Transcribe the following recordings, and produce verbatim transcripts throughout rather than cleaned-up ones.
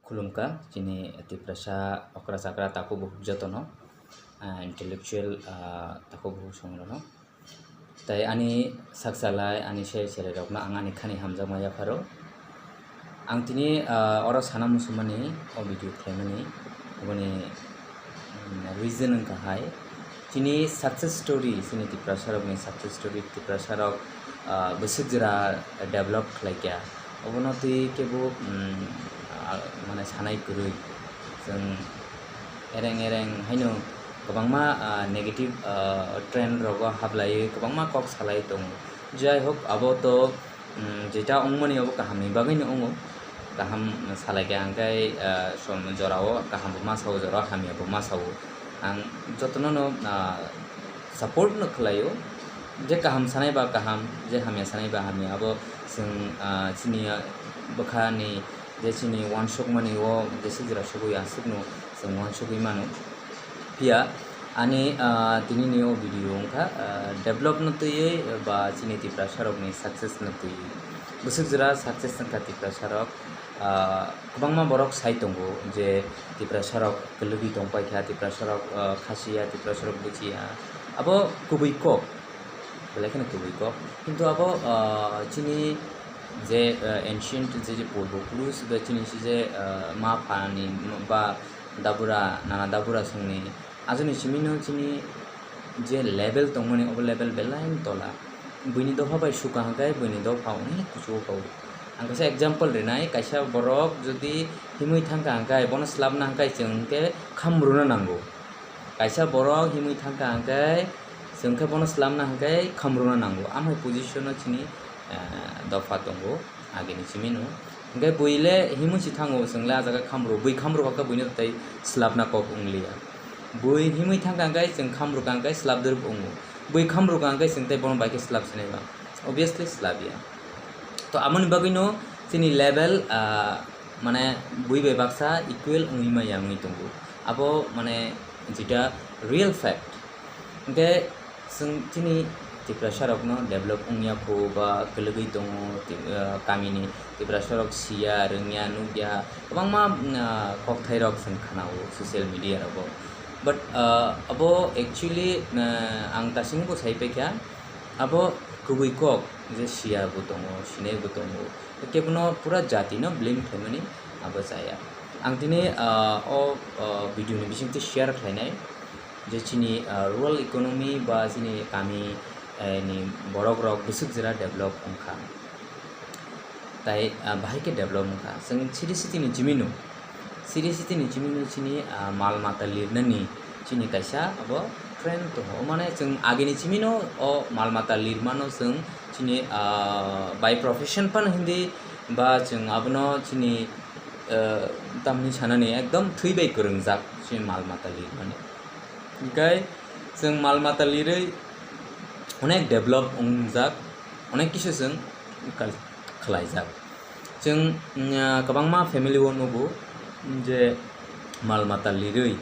Khulumkha chini Tiprasa okra chakra takhuk bukhuk jotono, ah, intellectual, ah, takhuk bukhuk songrokno. Tai ani sakchalai, ani ser serai rokno ang ani khani hamjakma yapharo. Ang tini, ah, oro sana muchungmani, o video khlaimani, oboni, mm, reason wngkha hai. Chini success story, chini Tiprasa rokni success story, Tiprasa rok, ah, bwswk jora develop khlaikha. Obono twi kebo, mm, ah, mane sanai kwrwi. Chwng ereng ereng haino kwbangma, ah, negative, ah, trend rogo hablaiwi kwbangma kok salai tongo. Jai hok, abo to, mm, jeta wngmani abo kahamni bagwino wngo. Kaham salaikha hwnkhe, ah, som jorao kaham bo ma sao, jorao hamya bo ma sao. Ang jotono no, ah, support no khlaio. Je kaham sanai ba kaham, je hamya sanai ba hamya. Abo chwng, ah, chini, ah, bwkhani je chini uansukmani o jeswk jora sogwi aswkno chwng uansugwi mano. Phiya ani, ah, tinini o video wngkha, ah, develop no twiwi ba chini Tiprasa rokni success no twiwi. Bwswk jora success wngkha Tiprasa rok, ah, kwbangma borok sai tongo je Tiprasa rok kwlwgwi tongpaikha, Tiprasa rok, ah, khasiya, Tiprasa rok bujiya. Abo kubui kok, belai kheno kubui kok. Kintu abo, ah, chini je, ah, ancient je, je purbo purush ba chini si je, ah, ma phani ba dabura, nana dabura songni ajoni simino chini je level tongmani, obo level belai tola. Buini dopha bai suka hwnkhe buini dopha onek kuchugo kau. Ang kaisa example rinai, kaisa borok jodi himwi thangkha hwnkhe bono slapna hwnkhe chwng hwnkhe khamruna nango. Kaisa borok himwi thangkha hwnkhe chwng khe bono slamna hwnkhe khamruna nango. Amhai position o chini, eh, dopha tongo agini chimino. Hwnkhe bui le himwi si thango, chwng le ah jaga khamro, bui khamro kha khe buino tei slapna kok wngliya. Bui himwi thangkha hwnkhe chwng khamrokha hwnkhe slapdwrwk wngo. Bui khamrokha hwnkhe chwng tei bono bai khe slap sinai ba? Obviously slapya. To amoni bagwino chini level, ah, mane bui bai baksa equal wngwi maya wngwi tongo. Abo mane jeta real fact. Hwnkhe chwng chini Tiprasa rokno develop wngya kho ba kwlwgwi tongo, ti-, ah, kamini Tiprasa rok siya, rwngya, nukya, kwbangma, ah, kokthai rok chwng khanao social media rogo. But, ah, abo actually, ah, ang dasimungbo sai paikha, abo kubui kok je siya bo tongo, sinai bo tongo. Kebono pura jati no blame khlaimani abo chaya. Ang tini, ah, o, ah, video ni bisingtwi share khlainai je chini, ah, rural economy ba chini kami, eh, ni borok rok bwswk jora develop wngkha. Tai, ah, bahai khe develop wngkha. Chwng city city ni chimino, city city ni chimino chini, ah, mal mata lirnani chini kaisa abo trend tongo. Mane chwng agini chimino o mal mata lirmano chwng chini, ah, by profession phano hindi ba chwng abono chini, ah, tamni sanani ekdom thwi bai kwrwngjak chini mal mata lirmani. Hwnkhe chwng mal mata lirwi onek develop wngjak, onek kisu chwng kal-, khlaijak. Chwng, mm, ah, kwbangma family o nugo je mal mata lirwi,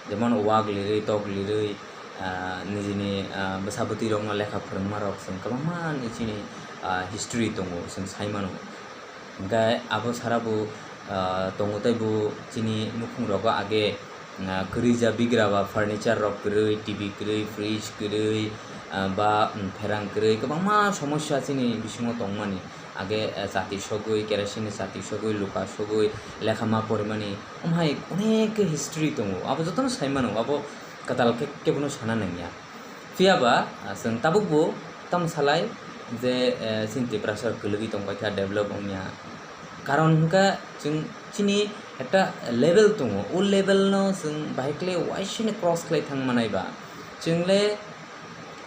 jemon wak lirwi, tok lirwi, ah, nijini, ah, bwsa bwtwi rokno lekha phwrwngma rok chwng kwbangma ni chini, ah, history tongo, chwng sai mano. Hwnkhe abo sara bo, ah, tongo tei bo chini nukhung rogo age, ah, kwrwija bigra ba furniture rok kwrwi, T V kwrwi, fridge kwrwi, ah, ba, mm, pherang kwrwi, kwbangma somosya chini bisingo tongmani. Age, ah, chati sogwi, kerosene ni chati sogwi, luka sogwi, lekha ma porimani, omhai onek khe history tongo. Abo jotono sai mano, abo kwtal khe kebono sana nangya. Phiya ba, ah, chwng tabuk bo tamo salai je, eh, chini Tiprasa kwlwgwi tongbai kha, develop wngya. Karon hwnkha chwng chini ekta level tongo, o level no chwng bahai khe uaisini cross khlai thang manai ba. Chwng le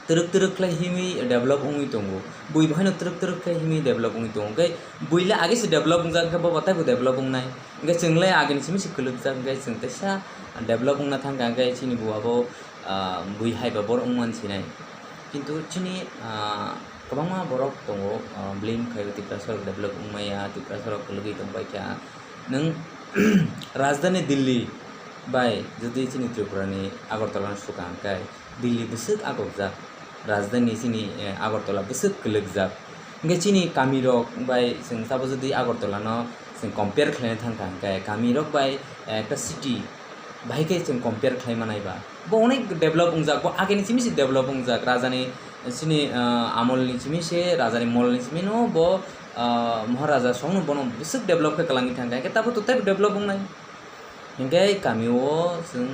twrwk twrwk khlai himwi develop wngwi tongo, bui bo haino twrwk twrwk khlai himwi develop wngwi tongo. Hwnkhe bui le age se develop wngjak khe bo bo taibo develop wngnai. Hwnkhe chwng le agini simi se kwlwkjak, hwnkhe chwng teisa develop wngna thang kha, hwnkhe chini bo abo, ah, bui hai ba borok wngmani sinai. Kintu chini, ah, kwbangma borok tongo, ah, blame khaio Tiprasa rok develop wngmaya, Tiprasa rok kwlwgwi tongbai kha. Nwng Rajdhani Delhi bai jodi chini Tripura ni Agartala no suka hwnkhe Delhi bwswk agokjak, Rajdhani chini, eh, Agartala bwswk kwlwkjak. Hingke chini kami rok bai chwng sabo jodi Agartala no chwng compare khlaina thangkha, hingke kami rok bai, eh, ekta city bahai khe chwng compare khlai manai ba. Bo onek develop wngjak, bo ageni simi se develop wngjak, rajani sini, ah, amolni simi se, rajani molni simi no bo, ah, Maharaja songno bono bwswk develop khe kwlangwi thangkha, hingke tabo to teibo develop wngnai. Hingke kami o chwng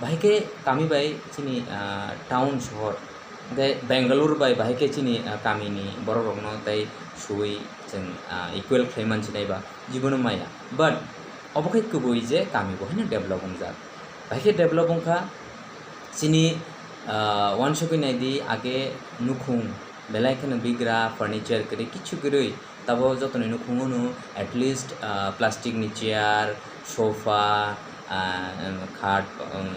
bahai khe kami bai chini, ah, town sohor, hingke Bangalore bai bahai khe chini, ah, kamini borok rokno tei suwi chwng, ah, equal khlai mansinai ba jibono maya. But obo khe kubui je kami bo haino develop wngjak. Bahai khe develop wngkha chini, ah, wansugwi naidi age nukhung belai kheno bigra, furniture kwrwi kichu kwrwi. Tabo jotoni nukhungo no at least, ah, plastic ni chair, sofa, ah, em, khat, em,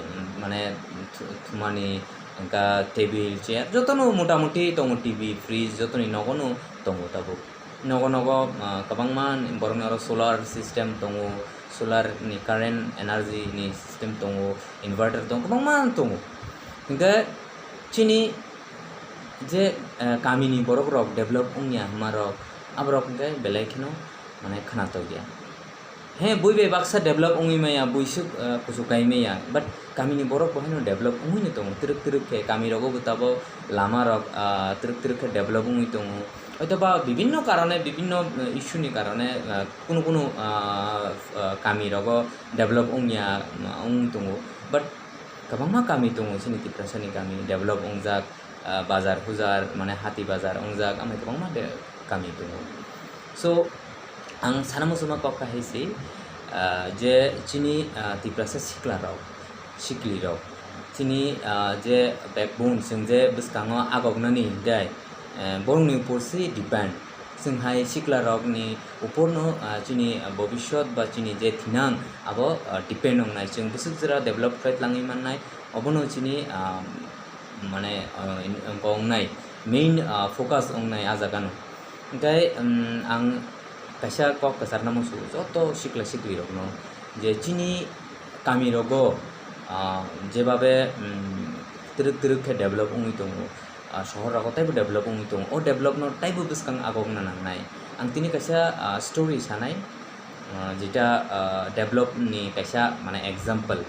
mane thu-, thumani, wngkha table, chair, jotono motamuti tongo, T V, fridge, jotoni nogo no tongo tabuk. Nogo nogo, ah, kwbangma borokni oro solar system tongo, solar ni current energy ni system tongo, inverter tongo, kwbangma tongo. Hingke chini je, eh, kamini borok rok develop wngya hwnma rok, aborok hingke belai kheno mane khwnatok ya. He, bui bai baksa develop wngwi maya, buisuk, eh, kuchuk kai maya, but kamini borok bo haino develop wngwi no tongo, twrwk twrwk khe kami rogo bo tabo lama rok, ah, twrwk twrwk khe develop wngwi tongo. Hoito ba bibinno karone, bibinno, eh, issue ni karone, ah, kunu kunu, ah, ah, kami rogo develop wngya, wngwi tongo, but kwbangma kami tongo chini Tiprasani kami develop wngjak, ah, bazar hujar, mane hati bazar wngjak, amai kwbangma de-, kami tongo. So, ang sana muchungma kok kahai se, ah, je chini, ah, Tiprasa sikla rok, sikli rok, chini, ah, je backbone, chwng je bwskango agoknani hingke, eh, borokni upor se depend. Chwng hai sikla rokni uporno, ah, chini bobishyot ba chini je thinang abo, ah, depend wngnai. Chwng bwswk jora develop khlai tlangwi mannai, obono chini, ah, mane, ah, in-, wngnai, main, ah, focus wngnai ah jagano. Hingke, um, ang kaisa kok kwcharna muchungo joto sikla sikli rokno je chini kami rogo, ah, jebabe, um, twrwk twrwk khe develop wngwi tongo, ah, sohor rogo teibo develop wngwi tongo. O develop no teibo bwskang agokna nangnai. Ang tini kaisa, ah, story sanai, ah, jeta, ah, develop ni kaisa mane example.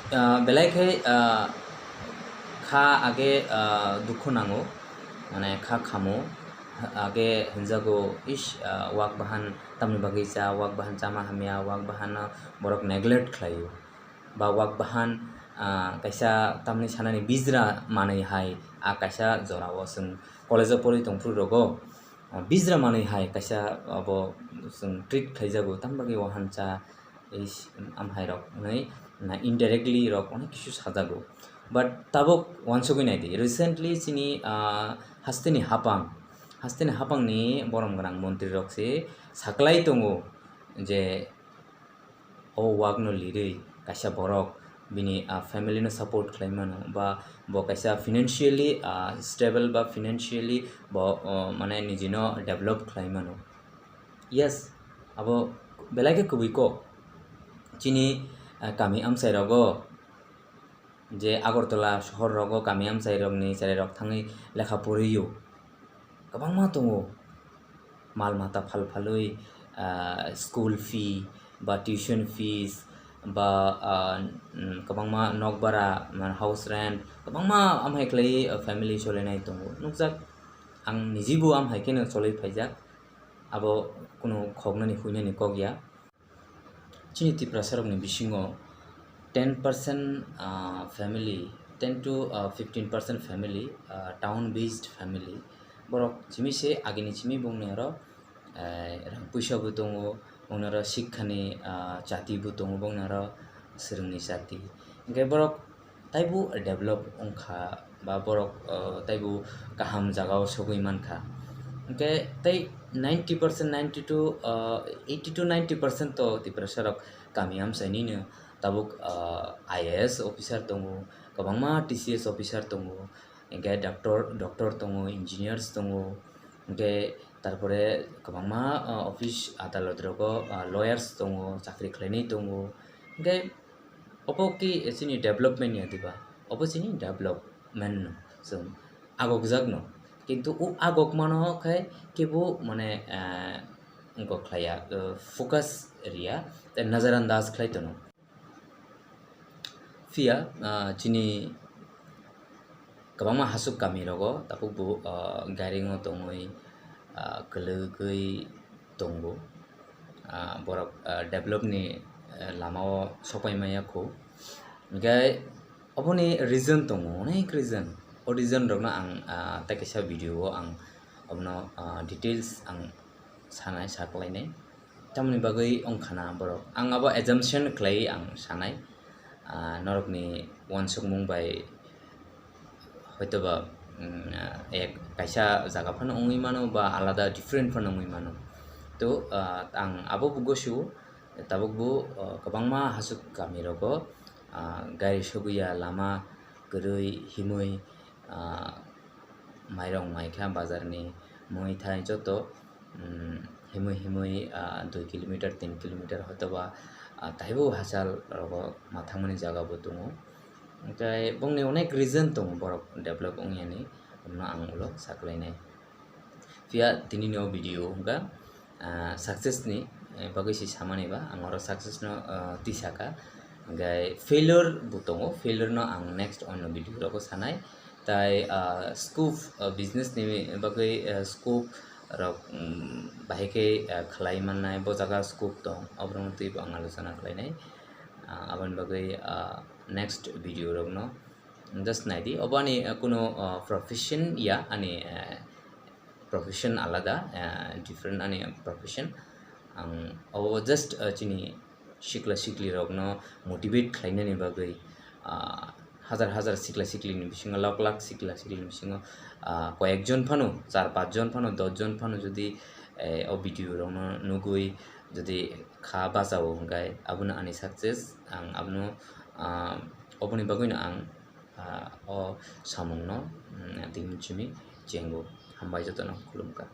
Ah, belai khe, ah, kha age, ah, dukhu nango, mane kha khamo, age hinjago, "Ish, ah, wak bahan tamni bagwi cha, wak bahan chama hamya, wak bahan no borok neglect khlaio." Ba wak bahan, ah, kaisa tamni sanani bijra manwi hai, ah, kaisa jorao chwng college o porwi tongphuru rogo, ah, bijra manwi hai kaisa abo chwng treat khlaijago, tamni bagwi wahan cha, is, amhai rok hwnwi na indirectly rok onek kisu sajago. But tabuk wansugwi naidi, recently chini, ah, hasteni hapang, hasteni hapangni borom gwnang montri rok se saklai tongo je o wak no lirwi kaisa borok bini, ah, family no support khlai mano, ba bo kaisa financially, ah, stable ba financially bo, oh, mane niji no develop khlai mano. Yes, abo belai khe kubui kok. Chini, ah, kami amchai rogo je Agartala sohor rogo kami amchai rokni cherai rok thangwi lekha poriyo. Kwbangma tongo. Mal mata phal phalwi, ah, school fee ba tuition fees ba, ah, mm, kwbangma nokbara, man, house rent, kwbangma amhai khlai, ah, family solinai tongo. Nukjak, ang nijibo amhai kheno cholwi phaijak. Abo kunu khoknani huinani kok ya. Chini Tiprasarokni bisingo ten percent, ah, family, ten to, ah, fifteen percent family, ah, town based family. Borok simi se agini simi bongni oro, eh, rang puisa bo tongo, bongni oro sikhani, ah, chati bo tongo, bongni oro swrwngni chati. Hingke borok taibo develop wngkha ba borok, ah, taibo kaham jagao sogwi mankha. Hingke tei ninety percent, ninety to, ah, eighty to ninety percent to Tiprasarok kami amchainino tabuk, ah, I A S officer tongo, kwbangma T C S officer tongo, hingke doctor, doctor tongo, engineers tongo, hingke tarpore kwbangma, ah, office adalot rogo, ah, lawyers tongo, chakri khlainai tongo, hingke obo khe chini development ya diba? Obo chini development no, chwng agokjak no. Kintu o agok mano khe kebo mane, ah, wngkok khlaiya, ah, focus riya, tei nazarandaz khlai tono. Phiya, ah, chini kwbangma hasuk kami rogo tabuk bo, ah, gairing o tongwi, ah, kwlwgwi tongo. Ah, borok, ah, develop ni, ah, lama o sopai maya kho. Hinkhe oboni reason tongo, onek reason. O reason rokno ang, ah, tei kaisa video o ang obono, ah, details ang sanai, saklainai. Tamoni bagwi wngkha na borok? Ang abo assumption khlaiwi ang sanai. Ah, norokni uansukmung bai hoitoba, mm, ah, ek kaisa jaga phano wngwi mano ba alada different phano wngwi mano. To, ah, ang abo bo gosio, tabuk bo, ah, kwbangma hasuk kami rogo, ah, gari sogwi ya, lama kwrwi himwi, ah, mairok maikha bazarni mui thai joto, mm, himwi himwi, ah, dui kilometer, tin kilometer hoitoba, ah, taibo hachal rogo ma thangmani jaga bo tongo. Hinkhe bongni onek reason tongo borok develop wngyani, omono ang ulo saklainai. Phiya tinini o video hwnkha, ah, success ni, eh, bagwi se samani ba, ang oro success no, ah, tisaka. Hinkhe failure bo tongo, failure no ang next onno video rogo sanai. Tai, ah, scope, ah, business ni bagwi, ah, scope rok, mm, bahai khe, ah, khlai mannai, bo jaga scope tong, oborokno twibo ang alochona khlainai. Ah, aboni bagwi, ah, next video rokno just naidi. Obo ani, ah, kuno, ah, profession ya, ani, ah, profession alada, ah, different ani profession. Ang obo just, ah, chini sikla sikli rokno motivate khlainani bagwi, ah, hazar hazar sikla siklini bisingo, lak lak sikla siklini bisingo, ah, koyek jon phano, char pach jon phano, dos jon phano jodi, eh, o video rokno nugwi jodi kha bachao hwnkhe abono ani success, ang abono, ah, oboni bagwino ang, ah, o samungno, mm, tini simi chengo. Hambai jotono, khulumkha.